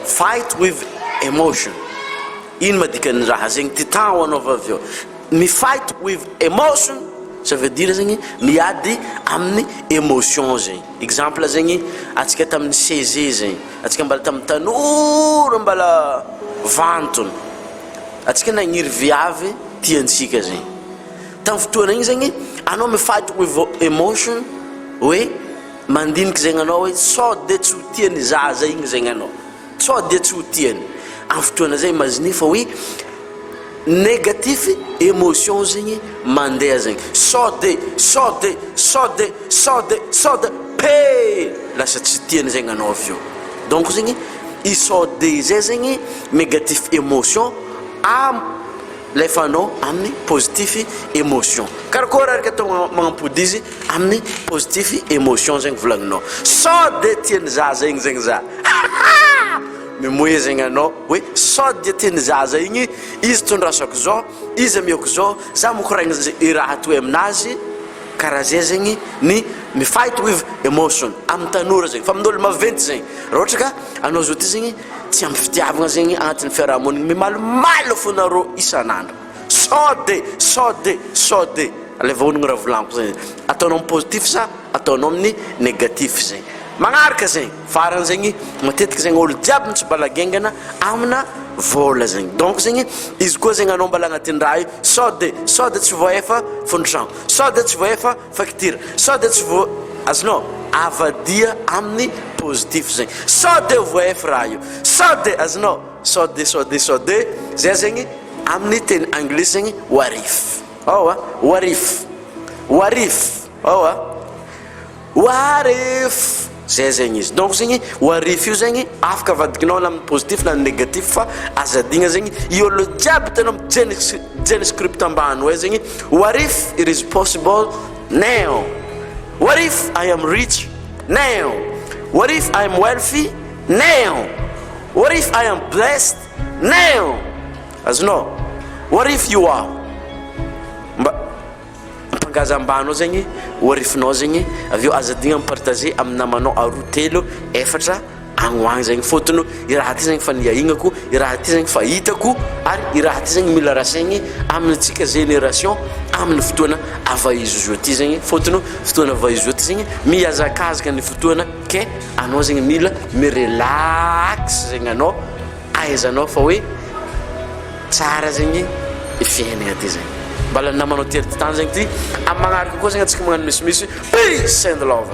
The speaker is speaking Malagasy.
Fight with emotion. Ino ma dikan'ny raha zegny ty temps anao fa avy eo mi-fight with emotion? Ça veut dire zegny miady amin'ny émotion zegny. Exemple zegny, antsika tamin'ny CG zegny, antsika mbala tamin'ny tanora, mbala vantony, antsika nagniry viavy tiantsika zegny. Tamin'ny fotoana igny zegny anao mi-fight with emotion hoe mandiniky zegny anao hoe sao de tsy ho tiany zaza igny zegny anao, sao de tsy ho tiany amin'ny fotoana zay. Imagine fa hoe négatif émotion zegny mandeha zegny, sao de, sao de, sao de, sao de, sao de pe lasa tsy tiany zegny anao avy eo. Donc zegny i sao de zay zegny négatif émotion am lefanao amin'ny positif émotion. Karakory araka atao magnampody izy amin'ny positif émotion zegny, volagninao sao de tiany zaza igny zegny, za mimoe zegny anao hoe sao de tiany zaza igny izy, tondrasako zao izy, amiako zao za mikoragna i raha toy aminazy. Karaha zay zegny ny mi-fight with emotion amin'ny tanora zegny. Fa amin'olo maventy zegny, raha ohatra ka anao zao ty zegny tsy ampy fitiavagna zegny agnatin'ny fiarahamonigny, mimalomaly fonareo isan'andro, sao de, sao de, sao de aleva onogno raha volaniko zegny, ataonao amin'ny positif sa ataonao amin'ny négatif zegny. Magnaraka zegny farany zegny, matetiky zegny olo jiaby mitsy amina vola zegny. Donc zegny izy koa zegny anao mbala agnatin'ny raha io, sao de, sao de tsy voaefa fondrotrano, sao de tsy voaefa facture, sao de tsy vo azonao, avadia amin'ny positif zegny, sao de voaefa raha io, sao de azonao, sao de, sao de, sao de zay zegny. Amin'ny teny anglisy zegny "what if" ao a, "what if", "what if" ao a, "what if" zay zegny izy. Donc zegny "what if" io zegny afaka avadikinao na amin'ny positif na négatif, fa azadigna zegny i olo jiaby hitanao mijeny script ambany hoe zegny "What if it is possible now? What if I am rich now? What if I am wealthy now? What if I am blessed now?" Azonao, what if you are mba ampangazambanao zegny "what if"-nao zegny. Avy eo azadigna mipartager amin'ny namanao aroa, telo, efatra agny zegny, fôtony i raha ty zegny fa niaignako, i raha ty zegny fa hitako, ary i raha ty zegny mila rasaigny amintsika génération amin'ny fotoana avaizo zao ty zegny. Fôtony fotoana avaizo zao ty zegny miazakazaka ny fotoana, ke anao zegny mila mirelax zegny anao, ahaizanao fa hoe tsara zegny fiainana ty zegny. Mbala namanao tery ty tany zegny ty amy magnaraka koa zegny atsika magnano misimisy. Peace and love.